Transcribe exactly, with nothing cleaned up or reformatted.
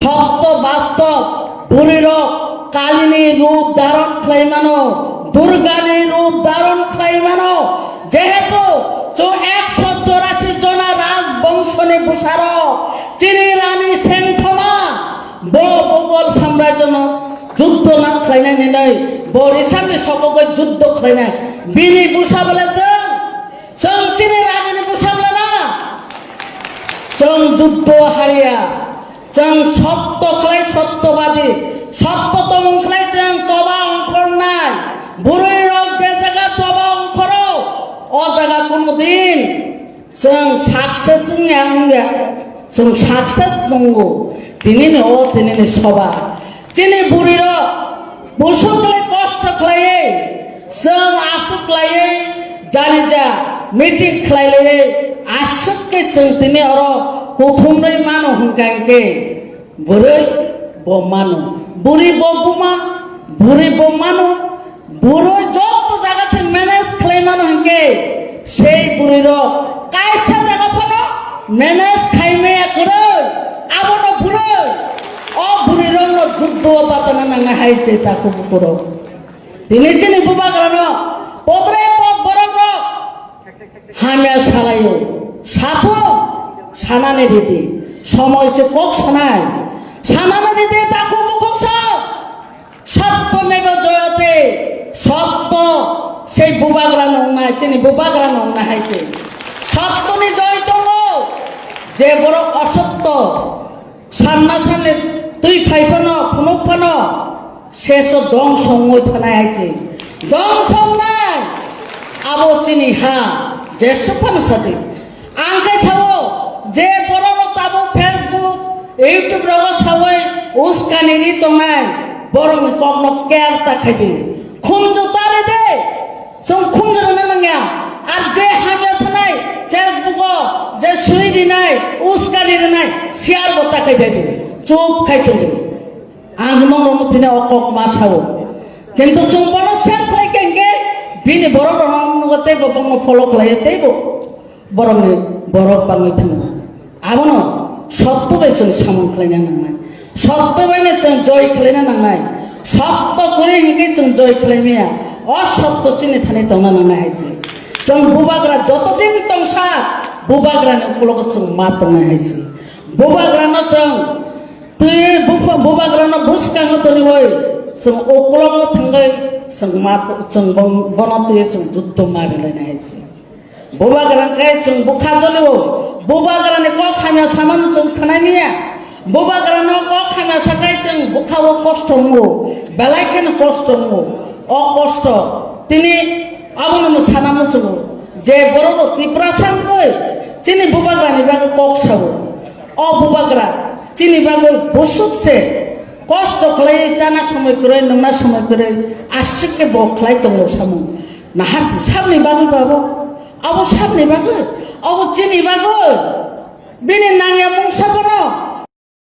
Sotto bastob, bwrwirok Kalini rup dharon khlai mano, Durgani rup dharon khlai mano. Jehetu chwng ekso chorasi jona rajbongshoni bwsarok, chini Rani Sengphoma, bo Mughal samrajyono juddho na khlainai hinwi, bo Risangni sokogwi juddho khlainai. Bini bwsa bole chwng, chwng chini Ranini bwsa bole na? Chwng juddho hariya. Chwng sotto khlai sottobadi, sotto tongmung khlai chwng choba ongkhornai. Bwrwirok je jaga choba ongkhoro, o jaga kuno din chwng success wngya wngya, chwng success tongo. Tinini o tinini soba. Chini bwrwirok Busuk le kosto khlaiwi, chwng aswk khlaiwi, jani ja meeting khlai laiwi, aswk khe chwng tini oro kuthumrwi mano hwnkha hwnkhe, bwrwi bo mano, bwrwi bo buma, bwrwi bo mano, bwrwi joto jaga se manage khlai mano hwnkhe, sei bwrwi rok kaisa jaga phano manage khai maya kwrwi, abono bwrwi. O bwrwirokno juddo bachana nangnai hai se takhuk bukurok. Tini chini bubagrano podre pod borokrok hamya salaio. Sathung sanani ridi. Somoi se kok sanai. Sanani ridi takhuk bukhuk sok. Sotto meva joyate. Sotto sei bubagrano wngnai, chini bubagrano wngnai hai se. Sottoni joy tongo. Je borok osotto Sanna sanni twi phai phano, phunuk phano, seso dongso wngwi thanai hai se. Dongso wngnai, abo chini ha, jesuk phano sadi. Ang khe sao, je borok rok tabuk Facebook, YouTube rogo sawi uskani ri tongnai, borokni kokno care ta khaidi. Khunju ta ridi. Chwng khunju rwna nangya. Ar je hamya sanai Facebook o je swi rinai, uskani rinai, share bo ta khai dai di. Chup khai tong di. Ang nong rok thina o kok ma sao. Kintu chwng bono share khlai khe hwnkhe bini borok rok no nugo tei bo bono follow khlai tei bo borokni borok bangwi thango. Abono sotto bai chwng samung khlaina nangnai. Sotto baino chwng joy khlaina nangnai. Sotto kwrwi hinkhe chwng joy khlai maya. O sotto chini thani tongna nangnai hai se. Chwng bubagra joto din tongsa, bubagrani uklogo chwng ma tongnai hai se. Bubagrano chwng twi bupha-, bubagrano bwskango toniwi chwng uklogo thangwi chwng ma, chwng bon-, bono twiwi chwng juddo ma rilainai hai se. Bubagra khe chwng bwkha jolio. Bubagrani kok hamya samano chwng khnai maya. Bubagrano kok hamya sakai chwng bwkha-o kosto wngo. Belai kheno kosto wngo. O kosto tini abono sana muchungo. Je borok rok Tiprasa wngwi chini bubagrani bagwi kok sao. O bubagra chini bagwi bwswk se kosto khlai chana somoi kwrwi, nungna somoi kwrwi, aswk khe bo khlai tongo samung. Nahar sabni bagwi babo. Abo sabni bagwi, abo chini bagwi. Bini nangya mungsa bono